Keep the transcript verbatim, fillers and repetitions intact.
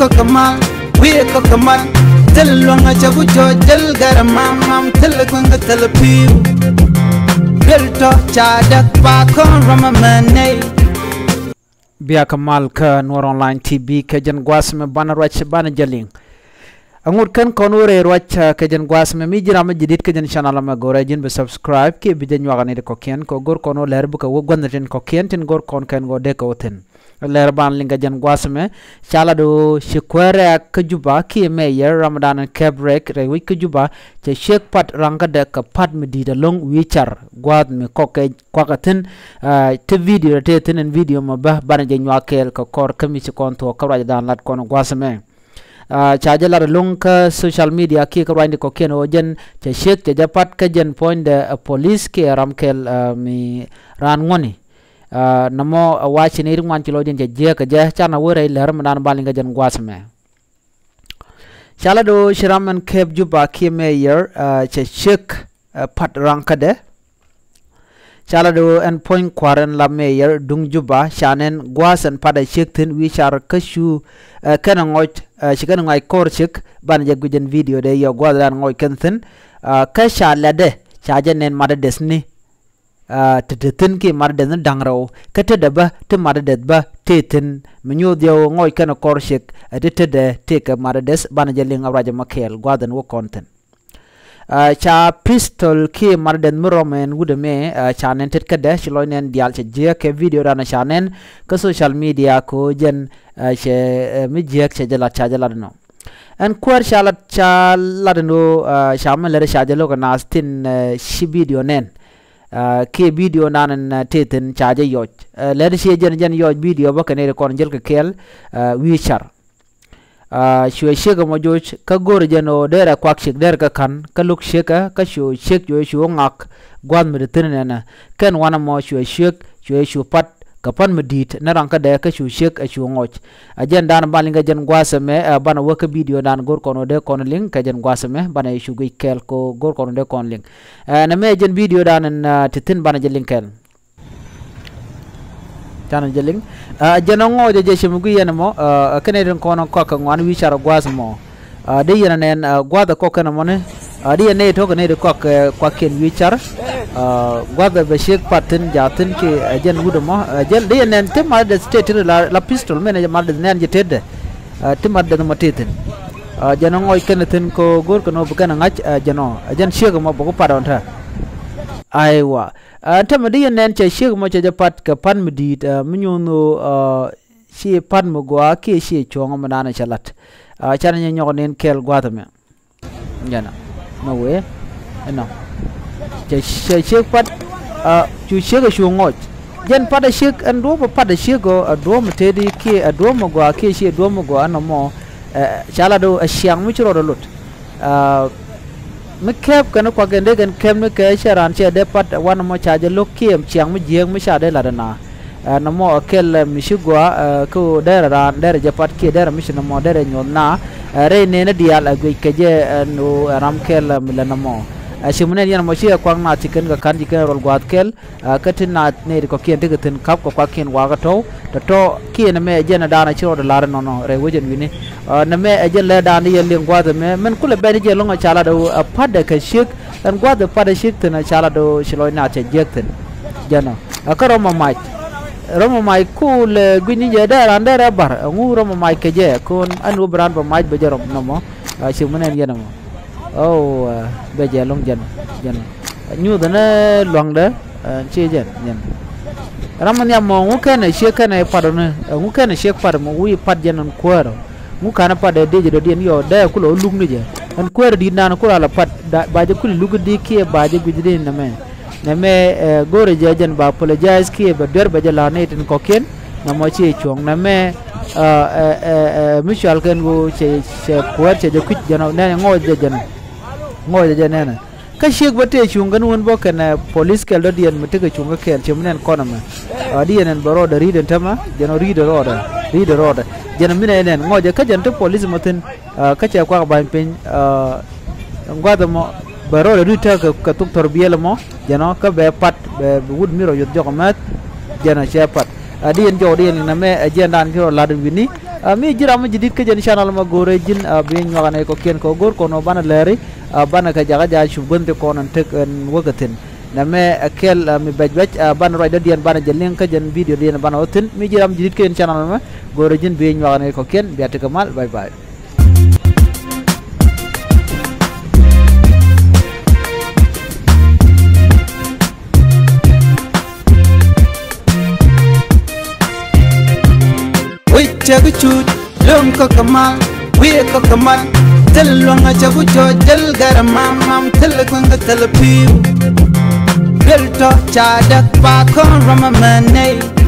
Kɛ mal, wi̱i̱ kɛ kɛ mal. Thil luäŋ a cɛ ku jɔɔc, thil gɛr a mam mam, thil kueŋ kɛ thil pi̱i̱u. Thil tɔ ca däk ba kɔn ram a mɛ nɛy. Bia kɛ mal kä Nuɔr Online T V kɛ jɛn gua̱a̱th mɛ banɛ ruac banɛ jɛ liŋ. Aŋut kɛn kɔn wä rɛy ruac, ah, kɛ jɛn gua̱a̱th mɛ mi ji̱n ram mi ji̱ di̱t kɛ jɛn channel mɛ go̱rɛ ji̱n bi subscribe kiɛ bi jɛ nyuak ni di kɔkiɛn kɛ go̱r kɔn wä lɛr bikɛ wä gua̱nh tin kɔkiɛn tin go̱r kɔn kɛn gɔ̱ dee kɛ wä thi̱n. Lɛr ban liŋ kɛ jɛn gua̱a̱th mɛ ca lat ɣöö ci kuäärɛ kä Juba kiɛ mɛ yɛr ram dan kɛp rɛk rɛy wec kä Juba cɛ ciek pat raŋkädɛ kɛ pat mi di̱i̱t alo̱ŋ wi̱i̱ car gua̱a̱th mi kɔk kɛ kuak a thi̱n. Ah, ti video ti thi̱n ɛn video mɔ bä banɛ jɛ nyuak kɛɛl kɛ kɔr kä mi ci kɔn thuɔɔk kä ruac dan lat kɔn gua̱a̱th mɛ. Ah, ca jɛ lat alo̱ŋ kä social media kiɛ kä ruacni kɔkiɛn ɣöö jɛn cɛ ciek cɛ jɛ pat kä jɛn puɔ̱nydɛ, ah, police kiɛ ram kɛl, ah, mi raan ŋuɔ̱ni. Ah, nɔmɔ, ah, wa̱a̱ ci ni ri ŋuan ci lɔcdiɛn cɛ jiääk kɛ jɛ canɛ wä rɛy lɛr mi dan bal in kä jɛn gua̱a̱th mɛ. Ca lat ɣöö ci ram ɛn kɛp Juba kiɛ mɛ yɛr, ah, cɛ ciek, ah, pat raŋkädɛ. Ca lat ɣöö ɛn puɔ̱ny kua̱r ɛn la mɛ yɛr duŋ Juba ca nɛn gua̱a̱th ɛn pat ɛ ciek thi̱n wi̱i̱ car kä cu, ah, kɛn ɛ ŋɔc, ah, ci kɛn ɛ ŋɔc kɔr ciek banɛ jɛ guic ɛn video dee yɔ gua̱a̱th dan ŋɔc kɛn thi̱n. Ah, kä ca lɛtdɛ ca jɛ nɛn mat ɛ deth ni. Ah, ti ti thi̱n ki mat deth ni da̱ŋ rɛw kä tetdɛ bä ti mat deth bä ti thi̱n mi nyuuth yɛ ŋɔc kɛn kɔr ciek, ah, ti tetdɛ ti kɛ mat deth banɛ jɛ liŋ a ruac ɛmɔ kɛɛl gua̱a̱th ɛn wä kɔn thi̱n. Ah, ca pistol ki mat deth mi rɔm ɛn wut ɛmɛ, ah, ca nɛn tet kädɛ ci lɔc nɛn diaal cɛ jiääk kɛ video dan ca nɛn kä social media kɛ ɣöö jɛn, ah, cɛ, eh, mi jiääk cɛ jɛ lat ca jɛ lat ɛnɔ. Ɛn kuäär ca lat ca lat ɛn ɣöö, ah, ca mi lɛr ca jɛ lo̱k ɛ naath tin, eh, ci video nɛn. Ah, kiɛ video nan ɛn, ah, tëë thi̱n ca jɛ yɔc. Eh, lɛt ciɛ jɛn jɛn yɔc video bä kɛ nɛy ti kɔn jäl kɛ kɛɛl, ah, wi̱i̱ car. Ah, cuɛ ciek ɛmɔ joc kä go̱o̱rɛ jɛn ɣöö derɛ kuak ciek derɛ kɛ ka̱n kä lo̱k ciek ɛ kä cu ciek cuɛ cu ŋak gua̱th mi ti thi̱n nɛnɛ. Kɛn wanɛ mɔ cuɛ ciek cuɛ cu pat kɛ pan mi di̱i̱t ni raŋ kädɛ kä cu ciek ɛ cu ŋɔc. Ɛ jɛn dan ban liŋ kɛ jɛn gua̱a̱th ɛmɛ, ɛ, banɛ wä kä video dan go̱r kɔn wä dee kɔn liŋ kɛ jɛn gua̱a̱th ɛmɛ banɛ cu guic kɛɛl ko go̱r kɔn wä dee kɔn liŋ. Ɛ, nɛ mɛ jɛn video dan ɛn, ɛ, ti thi̱n banɛ jɛ liŋ kɛɛl. Canɛ jɛ liŋ. Ɛ, jɛn ɔ ŋɔɔc ɛ jɛ cɛ mi guic yɛn ɛmɔ, ɛ, kɛnɛ tin kɔn ɔ kɔak kɛ ŋuan wi̱i̱ car ɔ gua̱a̱th ɛmɔ. Ah, dee yɛn ɛ nɛn, ah, gua̱a̱th ɛ kɔk kɛn ɛmɔni. Ah, dee yɛn nɛy tɔ̱ kɛ nɛy ti kɔak, eh, kuak kiɛn wi̱i̱ car. Ah, gua̱a̱th ɛ bɛ ciek pat thi̱n ja̱a̱th thi̱n kiɛ, eh, jɛn wut ɛmɔ. Ah, jɛn dee yɛn nɛn ti mat deth tëë ti la, la pistol mɛn ɛ mat deth nɛn jɛ tetdɛ. Ah, ti mat deth ɛmɔ tëë thi̱n. Ah, jɛn ɛ ŋɔc kɛn thi̱n kɛ go̱o̱r kɛn ɔ bi kɛn ɛ ŋa̱c, ah, jɛn ɔ. Ah, jɛn ciek ɛmɔ bɛ ku pat ɔn tɛ. Aywa. Ah, tämɛ dee yɛn nɛn cɛ ciek ɛmɔ cɛ jɛ pat kɛ pan mi di̱i̱t, ah, mi nyuɔ̱n ɣöö, ah, ci pat mi gɔaa kiɛ ci cuɔ̱ŋ mi naan cɛ lat. Ah, canɛ nyɛ nyɔk nɛn kɛɛl gua̱a̱th ɛmɛ. Jɛn ɔ. Mɛ wee. Ɛnɔ. Cɛ, cɛ ciek pat. Ah, cu ciek ɛ cu ŋɔc. Jɛn pat ɛ ciek ɛn duɔ̱ɔ̱p ɛ pat ɛ ciek ɔ, ɛ duɔ̱ɔ̱p mi tëëdi kiɛ ɛ duɔ̱ɔ̱p mi gɔaa kiɛ ci ɛ duɔ̱ɔ̱p mi gɔaa ɛnɔ mɔ. Ɛ, ca lat ɔ ɛ ciaŋ mi ci rɔɔdɛ lot. Ah, mi kɛp kɛn kuak kɛn dee kɛn kɛp ni kɛ cɛ raan cɛ dee pat ɛ wanɛ mɔ ca jɛ lo̱k kiɛ ciaŋ mi jiääk mi ca dee lat ɛna. Ɛ, nɔmɔ ɛ kɛl, ɛ, mi ci gɔaa, ɛ, kä ɣöö derɛ raan derɛ jɛ pat kiɛ derɛ mi ci nɔmɔ derɛ nyuɔ̱th na, ɛ, rɛy nɛɛni diaal ɛ guic kɛ jɛ, ɛ, ɛn ɣöö ɛ ram kɛl, ɛ, mi lɛ nɔmɔ. Ɛ, ci mi nɛn yɛn ɛmɔ ci ɛ kuak naath ci kɛn kɛ ka̱n ci kɛn rɔl gua̱a̱th kɛl, ɛ, kä ti naath nɛy ti kɔ̱kiɛn tekɛ thi̱n ka̱p kɛ kuakiɛn wakä tɔ̱w, tɔ̱tɔ̱ kiɛn ɛmɛ ɛ jɛn ɛ daanɔ ci rɔɔdɛ lar ɛnɔnɔ rɛy wecɛn wi̱ni. Ɛ, nɛmɛ ɛ jɛn lɛ daanɔ yɛn liŋ gua̱a̱th ɛmɛ, min kulɛ bɛn jɛ lo̱ŋ ɛ ca lat ɛ ɣöö ɛ pa̱tdɛ kɛ ciek, ɛn gua̱a̱th ɛ pa̱tdɛ ciek thi̱n ɛ ca lat ɛ ɣöö ci lɔc naath cɛ jiäk thi̱n. Jɛn ɔ. Ɛ kä rɔm ɛ mac. Rɔm ɛ mac ku lɛ gui̱ny ni jɛ dee raan dee rɛ bar. Ɛŋu rɔm ɛ mac kɛ jɛ. Kun ɛn wä bi raan bɛ mac bɛ jɛ rɔm nɔmɔ. A, ci mi nɛn yɛn ɛmɔ. Ɔw, a, bɛ jɛ lo̱ŋ jɛn. Jɛn. Nyuuth ɛn luaŋdɛ, a, ci jɛn. Jɛn. Ram mi nhiam mɔ, ŋu kɛn ɛ ciek kɛn ɛ pat ɔni. Ɛ, ŋu kɛn ɛ ciek pat mɔ, wi̱i̱ pat jɛn ɛn kuäärä. Ŋu ka̱n ɛ pat ɛ diec ɛ dɔ̱diɛn yɔ, dee kulɛ wä luk ni jɛ. Ɛn kuäärä di̱t naan kulɛ ala pat, da, ba jɛ kulɛ luk di kiɛ ba jɛ guic di nɛmɛ. Nɛmɛ, ɛ, go̱o̱rɛ jɛ jɛn ba apologize kiɛ bɛ duer bɛ jɛ la̱r nɛy tin kɔ̱kiɛn. Nɛmɔ ci cuɔ̱ŋ nɛmɛ, ɛ, ɛ, ɛ, ɛ, mi cual kɛn ɣöö cɛ, cɛ kuäär cɛ jɛ kui̱c jɛn ɔ, nɛnɛ ŋɔɔc jɛ jɛn ɔ. Ŋɔɔc jɛ jɛ nɛnɛ. Kä ciek bä tëë cuŋ kɛn wun bä kɛn, ɛ, police kɛl dɔ̱diɛn mi tekɛ cuŋ kä kɛɛl cɛ mi nɛn kɔn ɛmɛ. Ɛ, diɛn ɛn bɛ rɔɔdɛ ri̱t ɛn tämɛ, jɛn ɔ ri̱t ɛ rɔɔdɛ, ri̱t ɛ rɔɔdɛ. Jɛn ɔ mi nɛn ɛn ŋɔɔc jɛ kä jɛn ti police mɔ thi̱n. Ah, kä cɛ kuak ba̱ny piny, ah, gua̱th ɛmɔ bɛ rɔɔdɛ duc tekɛ kɛ thuk thɔr biɛl ɛmɔ, jɛn ɔ kä bɛ pat, bɛ, bɛ wut mi rɔ yuɔth jɔk ɛmɛth, jɛn ɔ cɛ pat. Ah, di yɛn jɔk di yɛn nɛmɛ, ɛ, jiɛn dan ki rɔ la̱t wi̱ni, Ɛ, mi ji̱ ram mi ji̱ di̱t kä jɛn channel mɛ, go̱o̱rɛ ji̱n, ɛ, bi nyuak nɛ kɔ̱kiɛn kɛ ɣöö go̱o̱r kɔn ɣöö banɛ lääri, ɛ, banɛ kɛ jakä ja̱ cup guäth ti kɔn ɛn tek ɛn wäkɛ thi̱n. Nɛmɛ ɛ kɛl, ɛ, mi bɛc bɛc, ɛ, banɛ ruacdädiɛn banɛ jɛ liŋ kä jɛn video diɛn banɛ wä thi̱n. Mi ji̱ ram ji̱ di̱t kä jɛn channel mɛ, go̱o̱rɛ ji̱n bi nyuak nɛ kɔ̱kiɛn, bia tekɛ mal. Bye bye. Wi̱c cɛ bi cut lom kä kɛ mal, wi̱i̱ kä kɛ mal. Thil luäŋ a cɛ bi cɔc, thil gɛr a mam mam, thil kueŋ kä thil pi̱i̱u. Thil tɔ ca däk ba kɔn ram a mɛ nɛy.